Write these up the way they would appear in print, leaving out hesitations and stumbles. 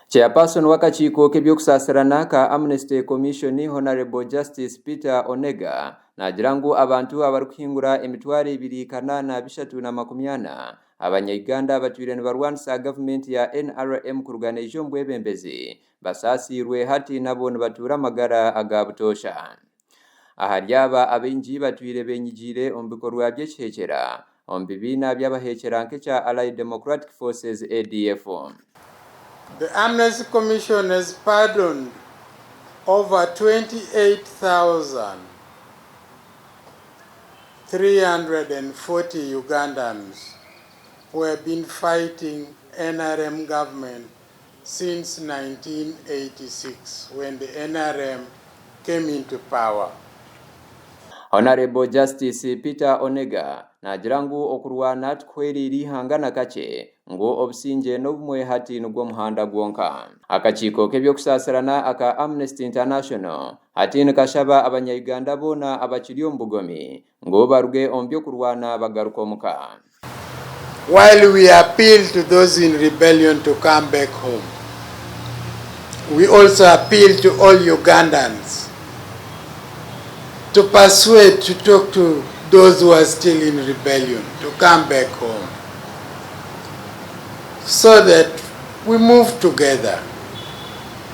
Chairperson w'akakiiko k'eby'okusaasirana ka Amnesty Commission, Honarebo Justice Peter Onega naagira ngu abantu abarikuhingura 2,340 Abanya-Uganda abatwire nibarwanisa gavumenti ya NRM kuruga neija omu bwebembezi basaasiirwe hati nabo nibatuura amagara aga butoosha. Ahari aba abaingi batwire benyigiire omu bikorwa by'ekihekyera omu bibiina by'abahekyera nk'ekya Allied Democratic Forces, ADF. The Amnesty Commission has pardoned over 28,340 Ugandans who have been fighting NRM government since 1986 when the NRM came into power. Honourable Justice Peter Onega naagira ngu okurwana tikuhwereire eihanga na kakye ngu obusingye n'obumwe hati nigwo muhanda gwonka. Akakiiko k'eby'okusaasirana aka Amnesty International hati nikashaba abanya-Uganda boona abakiri omu bugomi ngu baruge omu by'okurwana bagaruke omuka. While we appeal to those in rebellion to come back home, we also appeal to all Ugandans to persuade, to talk to those who are still in rebellion to come back home so that we move together.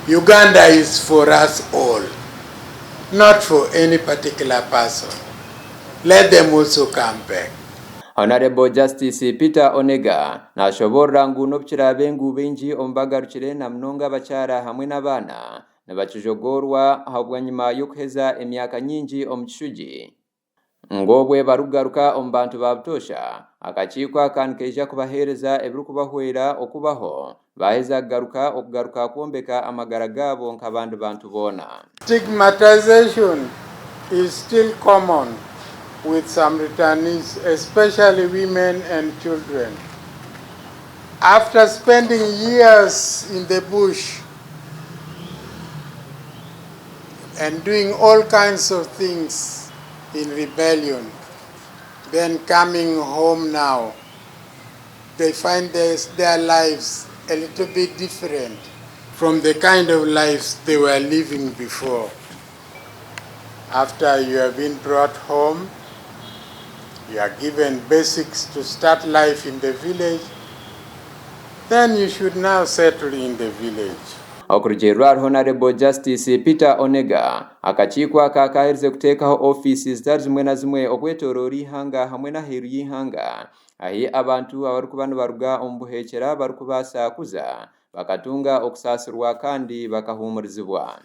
Uganda is for us all, not for any particular person. Let them also come back. Honourable Justice Peter Onega nashoboorora ngu n'obu kiraabe ngu baingi omu bagarukire na munonga abakyara hamwe n'abaana nibakijogoorwa ahabwanyima y'okuheza emyaka nyingi omu kishugi, ngu obwe barikugaruka omu bantu ba butoosha, akakiiko aka nikaija kubaheereza ebirikubahwera okubaho baaheza kugaruka okugaruka kwombeka amagara gaabo nk'abandi bantu boona. Stigmatization is still common with some returnees, especially women and children. After spending years in the bush and doing all kinds of things in rebellion, then coming home now, they find their, their lives a little bit different from the kind of lives they were living before. After you have been brought home, you are given basics to start life in the village, then you should now settle in the village. Okurugiirira ahari Honarebo Justice Peter Onega, akakiiko aka kaaherize kuteekaho ofiisi zitari zimwe na zimwe okwetoroora eihanga hamwe n'aheeru y'eihanga ahi abantu abarikuba nibaruga omu buheekyera barikubaasa kuza bakatunga okusaasirwa kandi bakahuumurizibwa.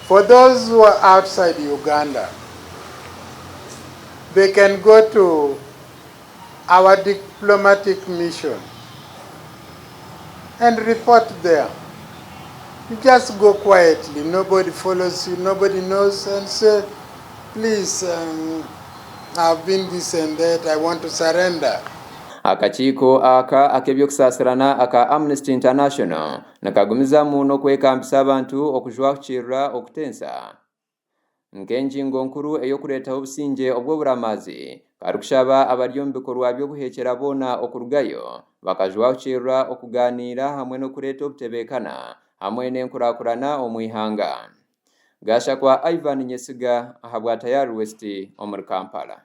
For those who are outside Uganda, they can go to our diplomatic mission and report there. You just go quietly, nobody follows you, nobody knows, and say, please, um, I've been this and that, I want to surrender. Akakiiko aka ak'eby'okusaasirana aka Amnesty International nikagumizamu n'okwekambisa abantu okujwahukirira okutensa nk'engingo nkuru ey'okureetaho obusingye obw'oburamaazi karikushaba abari omu bikorwa by'obuheekyera boona okurugayo bakajwahukirira okugaaniira hamwe n'okureeta obutebeekana hamwe n'enkurakurana omu ihanga. Gashakwa Ivan Nyesiga ahabwa Tayari West omuri Kampala.